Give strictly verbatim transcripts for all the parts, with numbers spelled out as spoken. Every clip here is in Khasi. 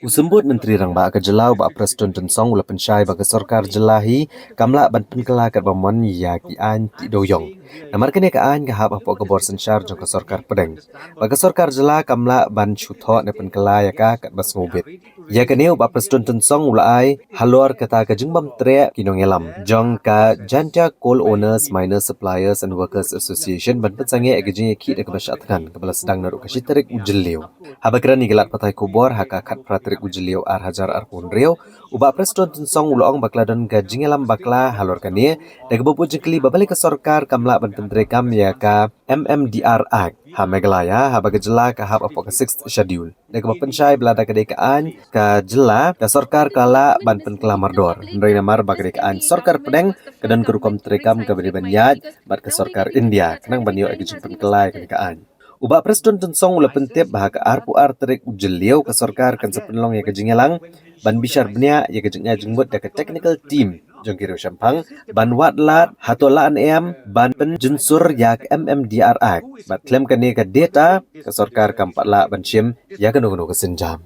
U Symbud Myntri Rangbah ka jylla u Bah Prestone Tynsong u la pynshai ba ka sorkar jylla hi kam lah ban pynkylla katba mon ïa ki aiñ tih dewïong. Namar kane ka aiñ ka hap hapoh ka bor synshar jong ka sorkar pdeng. Ba ka sorkar jylla kam lah ban shu thoh ne pynkylla ïa ka katba sngewbit. Ïa kane u Bah Prestone Tynsong u la ai halor kata ka jingbym treh ki nongïalam jong ka Jaintia Coal Owners, Miners, Suppliers and Workers Association ban pynsangeh ïa ka jingïakhih da kaba shah thngan kaba la sdang naduh ka shi tarik u Jylliew. Haba kren ïa ki lad pathai khubor ha ka khatphra tarik u Jylliew ar hajar arphew hynriew, u Bah Prestone Tynsong u la ong ba ka la don ka jingïalam bakla halor kane da kaba buh jingkylli ba balei ka sorkar kam lah ban pyntreikam ïa ka M M D R Act ha Meghalaya haba ka jylla ka hap hapoh ka Sixth Schedule. Da kaba pynshai ba lada ka dei ka aiñ ka jylla, ka sorkar ka lah ban pynkylla mardor. Hynrei namar ba ka dei ka aiñ sorkar pdeng, ka don ka rukom treikam kaba dei ban ïaid bad ka sorkar India khnang ban ïoh ïa ka jingpynkylla ïa kane ka aiñ. U Bah Prestone Tynsong u la pyntip ba ha ka arphew ar tarik u Jylliew ka sorkar kan sa pynlong ïa ka jingïalang ban bishar bniah ïa ka jingai jingmut da ka technical team jong ki riewshemphang ban wad lad hato lah ne em ban pynjynsur ïa ka M M D R Act. Bad khlem kane ka data ka sorkar kam pat lah ban shim ïa kano kano ka sienjam.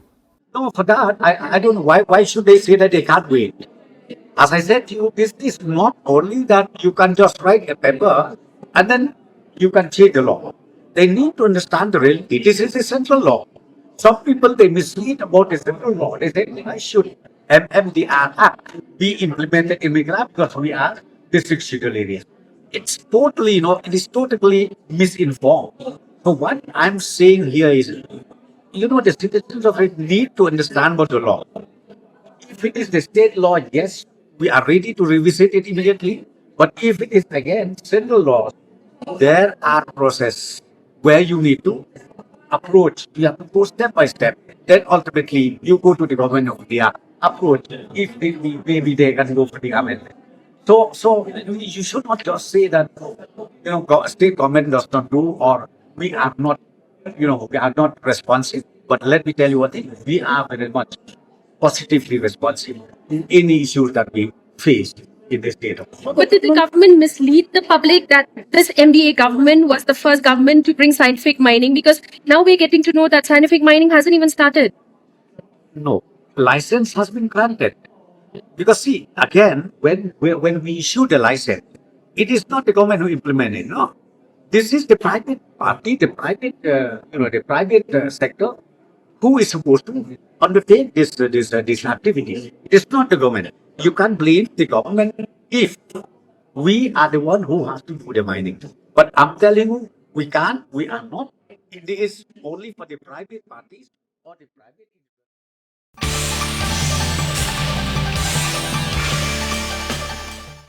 No, for that, I, I don't know why, why should they say that they can't wait? As I said to you, this is not only that you can just write a paper and then you can change the law. They need to understand the reality. This is a central law. Some people, they mislead about the central law. They say, "Why should M M D R Act be implemented in Meghalaya because we are district schedule area?" It's totally, you know, it is totally misinformed. So what I'm saying here is, you know, the citizens of it need to understand what the law. If it is the state law, yes, we are ready to revisit it immediately. But if it is again central law, there are process where you need to approach. You have to go step by step. Then ultimately, you go to the government of India, approach. If they, maybe they can go for the amendment. So, so you should not just say that, you know, go- state government does not do, or we are not, you know, we are not responsive. But let me tell you one thing: we are very much positively responsive to any issues that we face in this state of. But did the government mislead the public that this M D A government was the first government to bring scientific mining? Because now we're getting to know that scientific mining hasn't even started. No, license has been granted. Because see, again, when we, when we issue the license, it is not the government who implement it, no. This is the private party, the private, uh, you know, the private uh, sector who is supposed to undertake this, uh, this, uh, this activity. It is not the government. You can't blame the government if we are the one who has to do the mining. But I'm telling you, we can't, we are not. It is only for the private parties or the private